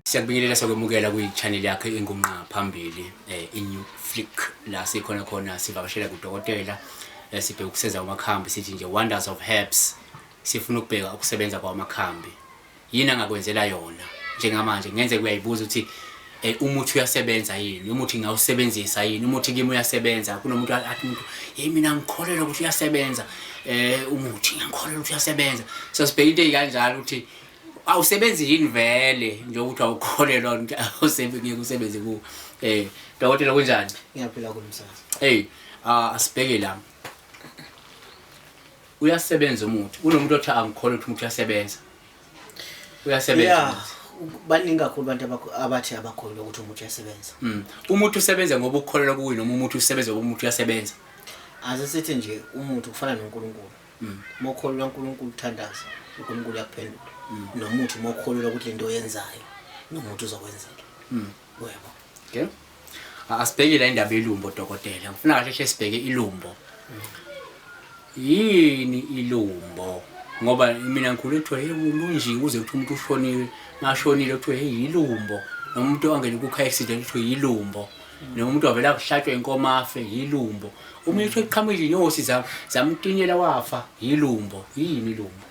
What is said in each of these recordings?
Siyakubingelela siyakwemukela kwi-channel yakhe engunqa phambili i-New Flick la sikhona khona sivakashela kudokotela sibheke ukusenza kwamakhambi sithi nje wonders of herbs sifuna ukubheka ukusebenza kwamakhambi yini angakwenzela yona njengamanje kungenzeka uyayibuza ukuthi umuthi uyasebenza yini umuthi ngawusebenzisa yini umuthi kimi uyasebenza kunomuntu athi umuntu hey mina ngikholelwa ukuthi uyasebenza umuthi ngikholelwa ukuthi uyasebenza so sibheke into ezikanjalo ukuthi awusebenzi yini vele nje ukuthi awukholelwa ukuthi awusebenzi ngeke usebenze ku dokotela kunjani? Ngiyaphila kulomsakazi. Hey, asibheke la. Uyasebenza umuthi. Kunomuntu othi angikholwa ukuthi umuthi uyasebenza. Uyasebenza. Yeah, baningi kakhulu abantu abathi abakholwa ukuthi umuthi uyasebenza. Umuthi usebenza ngoba ukukholelwa kuye noma umuthi usebenza ngoba umuthi uyasebenza. Ase sithi nje umuthi kufana noNkulunkulu. Uma ukholelwa uNkulunkulu uthandaza, uNkulunkulu uyakuphendula. Nomuthi uma ukholelwa ukuthi lento oyenzayo, nomuthi uzokwenzela. Uyabo. Okay. Asibheke la indaba yelumbo dokotela. Ngifuna kahle hle sibheke ilumbo. Yini ilumbo? Ngoba mina ngikhule kuthiwa hey ulunjiwe uze kuthi umuntu ushonile, mashonile kuthiwa hey yilumbo. Noma umuntu angene ku car accident kuthiwa yilumbo. Noma umuntu wavela kuhlatshwa inkomo afe yilumbo. Uma ithiwa iqhamuka inyosi zamtinyela wafa yilumbo. Yini ilumbo?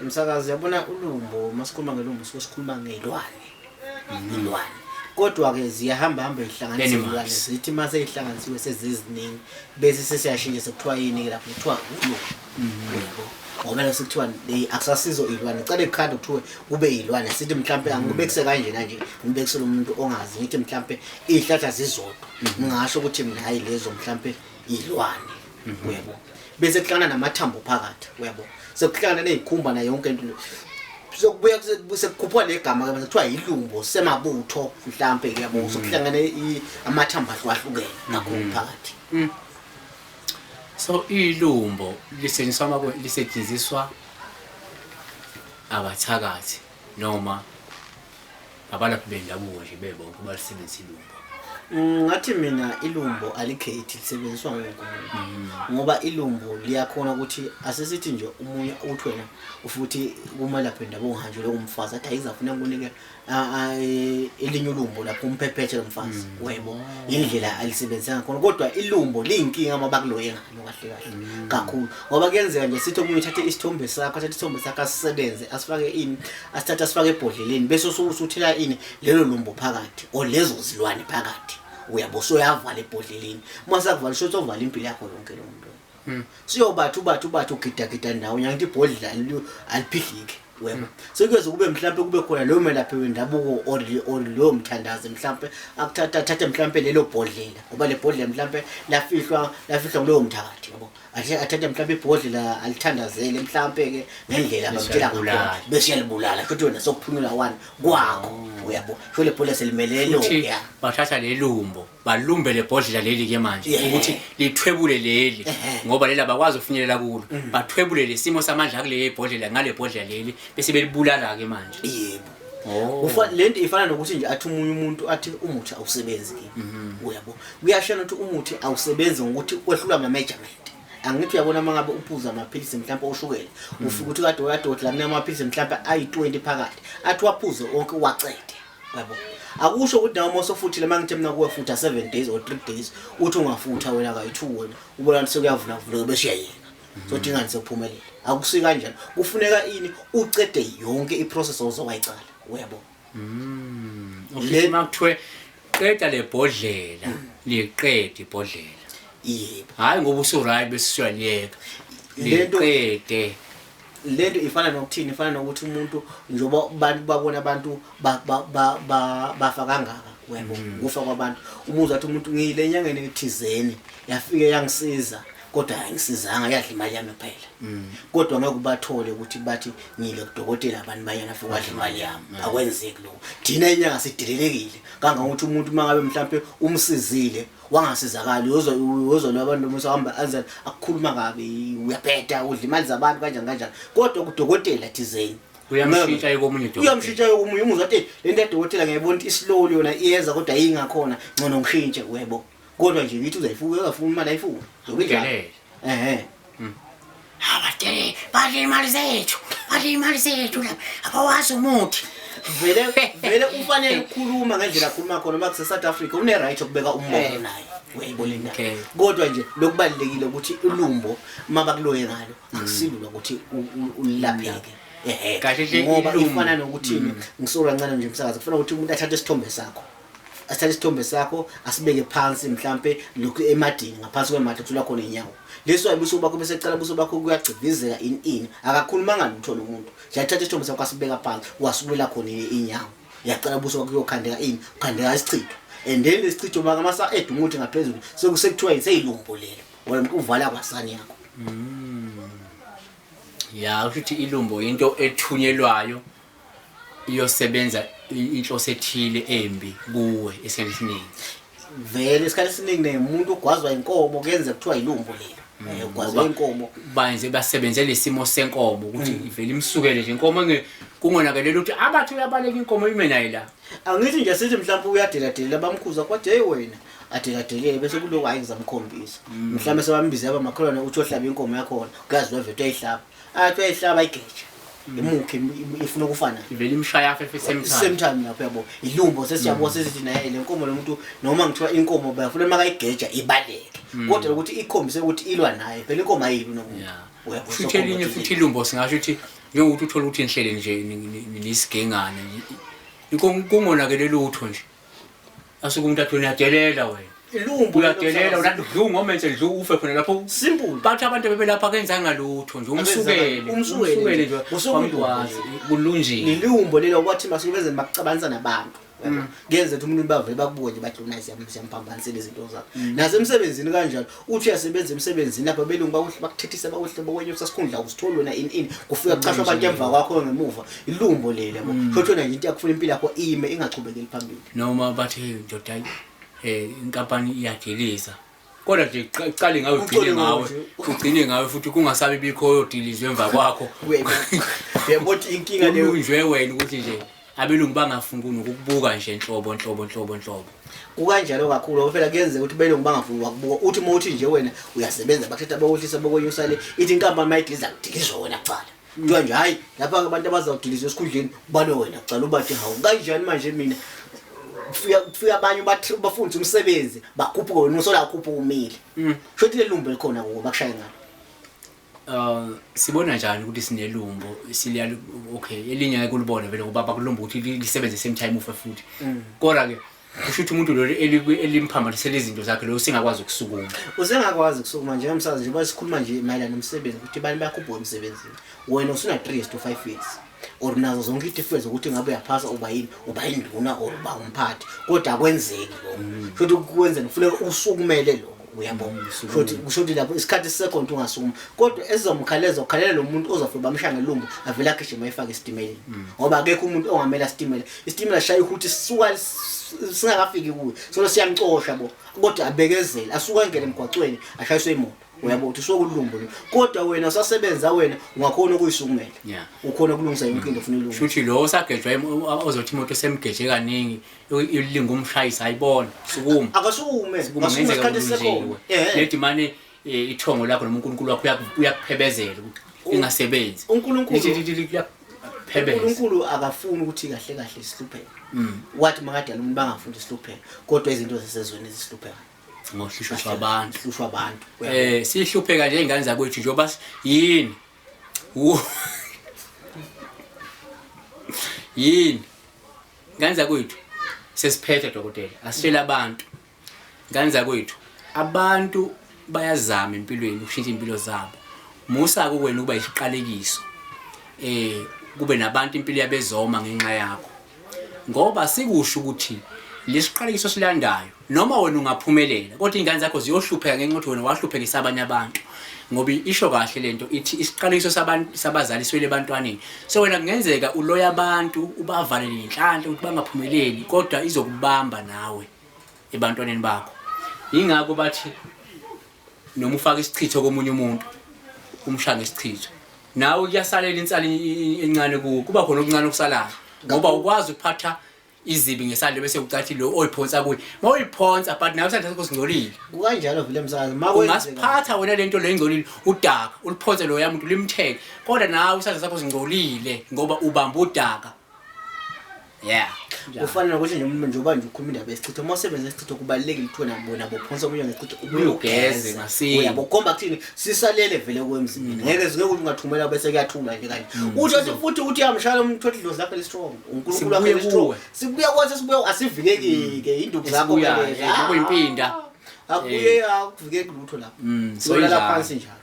Msakazi yabona ulumbo masikhuluma ngelumbo sikhuluma ngelwane. Ilwane. Kodwa ke ziyahamba hamba ihlanganisa izilwane zithi mase ihlanganisiwe seziziningi bese sesiyashintsha sekuthiwa yini ke lapho kuthiwa ulumbo. Uyabo. Ngoba la sekuthiwa akusasizo ilwane cela ikhanda kuthiwe kube ilwane sithi mhlambe angibekise kanjena nje ngibekisele umuntu ongazi ngithi mhlambe izihlahla zizodwa ngingasho ukuthi mina hayi lezo mhlambe ilwane. Uyabo. Bese kuhlangana namathambo phakathi uyabo. Sekuhlangana nezikhumba na yonke into. Sokubuya sekukhuphuka legama ke kuthiwa yilumbo semabutho mhlambe ke yabo sokuhlangene amathambo ahlukahlukene kakhulu phakathi. So ilumbo lisetshenziswa lisetshenziswa abathakathi noma abalaphi bendabuko nje bebonke balisebenzisa ilumbo. Ngathi mina ilumbo alikhethi lisebenziswa wonke umuntu ngoba ilumbo liyakhona ukuthi asesithi nje umunye uthi wena ufuthi kumelaphi wendabuko ngihanjelwe umfazi athi ayizafuna ngikunike elinye ulumbo lapho umphephethe lo mfazi webo indlela alisebenzisa ngakhona kodwa ilumbo liyinkinga uma bakuloye ngalo kahle kahle kakhulu ngoba kuyenzeka nje sithi omunye uthathe isithombe sakho athathe isithombe sakho asisebenze asifake ini asithathe asifake ebhodleleni bese usuthela ini lelo lumbo phakathi or lezo zilwane phakathi uyabo soyavala ebhodleleni uma sakuvala sho sovala impilo yakho yonke lo muntu siyobathi ubathi ubathi ugidagida ndawonye angithi ibhodlela aliphihliki wema sekuyoze kube mhlampe kube khona loyo melaphi wendabuko or loyo mthandazi mhlampe akuthatha athathe mhlampe lelo bhodlela ngoba le bhodlela mhlampe lafihlwa kuloyo mthakathi yabo athathe mhlampe ibhodlela alithandazele mhlampe ke ngendlela abamtshela ngakhona bese uyalibulala futhi wena sokuphunyula wani kwakho uyabo sho le bhodlela selimelele ya bathatha lelumbo balumbe le bhodlela leli ke manje ukuthi lithwebule leli ngoba leli abakwazi ukufinyelela kulo bathwebule lesimo samandla kuleli bhodlela ngale bhodlela leli bese belibulala ke manje. Yebo. Lento ifana nokuthi nje athi umunye umuntu athi umuthi awusebenzi kimi. Uyabo. Kuyashana ukuthi umuthi awusebenzi ngokuthi wehlulwa ama measurement. Angithi uyabona uma ngabe uphuza amaphilisi mhlawumbe oshukela ufika ukuthi kade uyadodla kunamaphilisi mhlawumbe ayi-20 phakathi athi waphuze wonke wacede. Yabo. Akusho ukuthi nawe uma usufuthile uma ngithi mina kuwe futha 7 days or 3 days uthi ungafutha wena kayi-2 wena ubona ukuthi sekuyavula vuleka bese uyayeka. So dingani sekuphumelela. Akusi kanjalo. Kufuneka ini ucede yonke iprocess ozowayicala. Uyabo. Uthi makuthiwe qeda le bhodlela liqede ibhodlela. Yebo. Hayi ngoba usu right bese usuyaliyeka. Liqede. Lento ifana nokuthini ifana nokuthi umuntu njengoba abantu babona abantu bafa kangaka uyabo kufa kwabantu umuzwa athi umuntu ngile enyangeni ethizeni yafike yangisiza kodwa ayingisizanga yadla imali yami kuphela kodwa ngeke ubathole ukuthi bathi ngile kudokotela abantu bayana afike wadla imali yami akwenzeki lokho thina inyanga sidelelekile kangangokuthi umuntu uma ngabe mhlampe umsizile wangasizakali uyozwa abantu noma usahamba anzani akukhuluma kabi uyabheda udla imali zabantu kanjani kanjani kodwa kudokotela thizeni uyamshintsha komunye udokotela uyamshintsha komunye umuzwa athi le nto yadokotela ngiyayibona ukuthi islowly yona iyeza kodwa ayingakhona ngcono ngishintshe uyebo. Kodwa nje ngithi uzayifuna, uyafuna imali ayifuni. Zobe njalo. Udelele. Ehhe. Abadele badla imali zethu, badla imali zethu lapha. Abawazi umuthi. Vele vele ufanele ukukhuluma ngendlela akhuluma khona uma kuse South Africa une right yokubeka umbono naye. Uyayibona indaba. Okay. Kodwa nje lokubalekile ukuthi ulumbo mabakuloye ngalo akusilula ukuthi ulapheke. Ehhe. Kahle hle Ngoba ilumbo. ifana nokuthini ngisolo kancane nje umsakazi kufana ukuthi umuntu athathe isithombe sakho. Asithathe isithombe sakho asibeke phansi mhlambe lokhu emadini ngaphansi kwemadi kuthola khona inyawo. Leso ayibuso bakho bese ecala buso bakho kuyagcivizeka in in akakhulumanga lutho lo muntu. Nje athathe isithombe sakho asibeka phansi wasulela khona inyawo. Yacala ubuso bakho kuyokhandeka ini ukhandeka isichitho. And then lesichitho maka masa add umuthi ngaphezulu sekusekuthiwa yiseyilumbo lelo. Wena umuntu uvala kwasani yakho. Ya, kusho ukuthi ilumbo into ethunyelwayo iyosebenza inhloso ethile embi kuwe esikhathini esiningi. Vele isikhathi esiningi nemuntu ugwazwa inkomo kuyenza kuthiwa ilumbo lelo. Ugwazwa inkomo. Banze basebenzele isimo senkomo ukuthi ivele imsukele nje inkomo kungonakelela ukuthi abathi uyabaleka inkomo ime naye la. Angithi nje sithi mhlawumbe uyadeladelela bamkhuza kodwa hey wena adeladelele bese kuloko hayi ngizamkhombisa. Mhlawumbe sebambize abamakholwane uthi ohlaba inkomo yakhona kuyaziwa vele uyayihlaba. Athi uyayihlaba igeja. Imukhe ifuna ukufana. Ivele imshaya afe at same time. Same time lapho yabo. Ilumbo sesiyabo sesithi naye le nkomo lo muntu noma ngithiwa inkomo bayafuna makayigeja ibaleke. Kodwa ukuthi ikhombise ukuthi ilwa naye phela inkomo ayilwi nomuntu. Yeah. Uyabo, Futhi elinye futhi ilumbo singasho ukuthi njengokuthi uthole ukuthi nihlele nje nisigengane kungonakele lutho nje. Asuke umuntu athi uyadelela wena. Ilumbo Uyadelela unathi dlu ngomenze dlu ufe khona lapho. Simple. Bathi abantu bebelapha kenzanga lutho nje umsukele. Umsukele nje. Usuke Wamgwazi kulunjile. Lilumbo lelo kwathi masuke bakucabanisa nabantu. Kuyenza ukuthi umuntu bavele bakubuke nje bathi lona siyamphambanisela izinto zakho. Nasemsebenzini kanjalo uthi uyasebenza emsebenzini lapha belungu bakuhle bakuthethisa bakuhle bakwenyusa sikhundla usithola wena in in kufika kuchashwa abantu emva kwakho ngemuva ilumbo leli yabo. Futhi wena nje into yakufuna impilo yakho ime ingachubekeli phambili. Noma bathi hey ndoda inkampani iyadiliza. Kodwa nje icale ngawe ugcine ngawe ugcine ngawe futhi kungasabi bikho oyodilizwe emva kwakho. Uyabona inkinga leyo. Kulunjwe wena ukuthi nje abelungu bangafuni nokukubuka nje nhlobo nhlobo nhlobo nhlobo. Kukanjalo kakhulu ngoba phela kuyenzeka ukuthi belungu bangafuni wakubuka uthi uma uthi nje wena uyasebenza bakuthatha bakwehlisa bakwenyusa le ithi inkampani mayidiliza kudilizwa wena kuqala. Kuthiwa nje hayi lapha abantu abazawudilizwa esikhundleni kubalwe wena kuqala ubathi hawu kanjani manje mina kufika abanye bafundise umsebenzi bakhuphuke wena usola ukhuphuka umile. Sho ukuthi lelumbo likhona kuwe bakushaye ngalo. Sibona njani ukuthi sinelumbo siliya okay elinye ngeke ulibone vele ngoba bakulumba ukuthi lisebenze same time ufe futhi. Kodwa ke kusho ukuthi umuntu lo elimphambanisela izinto zakhe lo singakwazi ukusukuma. Usengakwazi ukusukuma nje umsakazi nje basikhuluma nje mayelana nomsebenzi ukuthi abantu bayakhuphuka emsebenzini. Wena usuna 3 to 5 years or nazo zonke itifezo ukuthi ngabe uyaphasa uba yini uba induna or uba umphathi kodwa akwenzeki lokho. Futhi kukwenzeni kufuneka usukumele lokho. Uyabona futhi kusho ukuthi lapho isikhathi sisekhona ukuthi ungasukuma kodwa esizomkhalela ukhalela lo muntu ozofika bamshaya ngelumbo avele agijima ayifake esitimeleni ngoba akekho umuntu ongamela isitimela isitimela sishaya ukuthi sisuka singakafiki kuye solo siyamcosha bo kodwa abekezele asuka engene emgwaqweni ashayiswe imoto uyabona ukuthi usuke kulumbo lo kodwa wena usasebenza wena ungakhona ukuyisukumela ukhona ukulungisa yonke into ofuna ilungise Shuthi lo osagejwa ozothi imoto semgeje kaningi ilinga umshayisa ayibona sukuma akasukume sukuma akasukume ngenzeka isikhathi sisekhona lethi mane ithongo lakho noma uNkulunkulu wakho uyakuphebezela ukuthi ingasebenzi uyakuphebeza uNkulunkulu akafuni ukuthi kahle kahle sihlupheke. Wathi makadala umuntu bangafuni sihlupheke kodwa izinto zesezweni zisihlupheka. Ngohlushwa abantu. Hlushwa abantu. Sihlupheka nje ingane zakwethu njengoba yini? Yini? Ngane zakwethu sesiphethe dokotela asitshele abantu. Ngane zakwethu abantu bayazama empilweni ukushintsha impilo zabo. Musa kuwena ukuba isiqalekiso. Kube nabantu impilo yabezoma ngenxa yakho. Ngoba sikusho ukuthi lesiqalekiso silandayo noma wena ungaphumelela kodwa ingane zakho ziyohlupheka ngenxa yokuthi wena wahluphekisa abanye abantu. Ngoba isho kahle lento ithi isiqalekiso sabantu sabazali siwele ebantwaneni. So wena kungenzeka uloya abantu ubavalele inhlanhla ukuthi bangaphumeleli kodwa izokubamba nawe ebantwaneni bakho. Yingakho bathi noma ufaka isichitho komunye umuntu umshaya ngesichitho nawe kuyasalela insali encane kuwo kuba khona okuncane okusalayo ngoba ukwazi ukuphatha Izibi ngesandla bese ucathi lo oyiphonsa kuye. Mawuyiphonsa but nawe isandla sakho singcolile. Kukanjalo vele msakazi makwenzeka. Ungasiphatha wena lento le ingcolile udaka uliphonse loya muntu limtheke kodwa nawe isandla sakho singcolile ngoba ubamba udaka. Yeah. Kufana nokuthi nje umuntu njengoba nje ukhuluma indaba yesichitho, uma usebenzisa isichitho kubalulekile ukuthi wena bona bophonsa omunye ngesichitho ubuye ugeze masinya. Uyabo khomba kuthini sisalele vele kuwe emzimbeni. Ngeke ngeke ukuthi ungathumela bese kuyathula nje kanje. Uthi athi futhi uthi uyamshaya umuntu uthi idlozi lakhe li-strong. UNkulunkulu wakhe Sibuye li-strong. kuwe. Sibuya kwathi sibuya asivikeki-ke induku zakho Esibuyayo, lezi. ngokuyimpinda. Akuye akuvikeki lutho lapho. So Uyolala injalo. phansi njalo.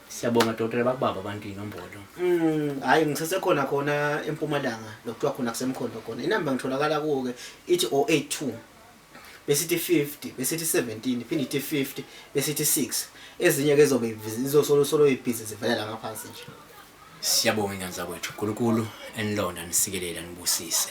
Siyabonga dokotela bakubaba abantu inombolo. Hayi ngisesekhona khona eMpumalanga lokuthiwa khona kusemkhondo khona. Inamba ngitholakala kuwo ke ithi 082 besithi 50 besithi 17 iphinde ithi 50 besithi 6. Ezinye ke zobe izosolo solo ibhizi zivela la ngaphansi nje. Siyabonga ingane zakwethu. uNkulunkulu enilonda nisikelela nibusise.